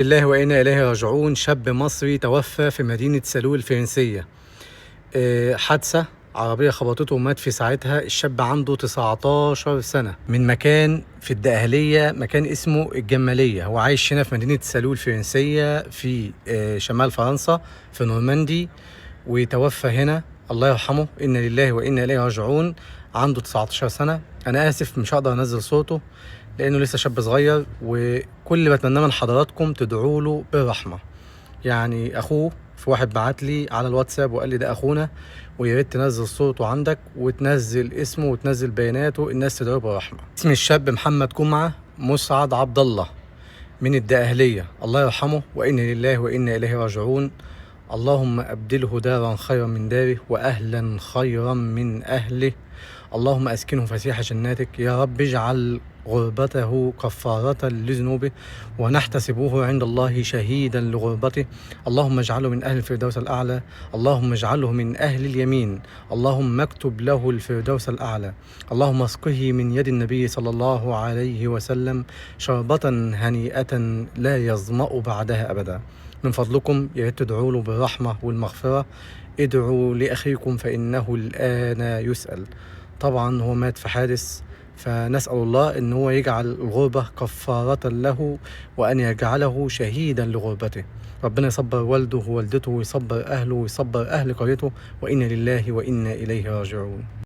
لله وإنا إليه راجعون. شاب مصري توفى في مدينة سالول الفرنسية. حادثة عربية خبطته ومات في ساعتها. الشاب عنده 19 سنة، من مكان في الدقهلية، مكان اسمه الجمالية. هو عايش هنا في مدينة سالول الفرنسية في شمال فرنسا في نورماندي، وتوفى هنا. الله يرحمه، إنا لله وإنا إليه راجعون. عنده 19 سنة. أنا آسف مش هقدر أنزل صوته لأنه لسه شاب صغير، وكل اللي بتمناه من حضراتكم تدعوا له بالرحمة. يعني أخوه، في واحد بعت لي على الواتساب وقال لي ده أخونا، ويا ريت تنزل صوته عندك وتنزل اسمه وتنزل بياناته، الناس تدعوه بالرحمة. اسم الشاب محمد جمعة مسعد عبد الله من الدقهلية، الله يرحمه، وإنا لله وإنا إليه راجعون. اللهم أبدله دارا خيرا من داره وأهلا خيرا من أهله. اللهم أسكنه فسيح جناتك يا رب. اجعل غربته كفارة لذنوبه ونحتسبه عند الله شهيدا لغربته. اللهم اجعله من أهل الفردوس الأعلى، اللهم اجعله من أهل اليمين، اللهم اكتب له الفردوس الأعلى، اللهم اسقه من يد النبي صلى الله عليه وسلم شربة هنيئة لا يظمأ بعدها أبدا. من فضلكم يا ريت تدعوا له بالرحمة والمغفرة. ادعوا لأخيكم فإنه الآن يسأل. طبعا هو مات في حادث، فنسأل الله إن هو يجعل الغربة كفارة له وأن يجعله شهيدا لغربته. ربنا يصبر والده ووالدته ويصبر أهله ويصبر أهل قريته، وإنا لله وإنا إليه راجعون.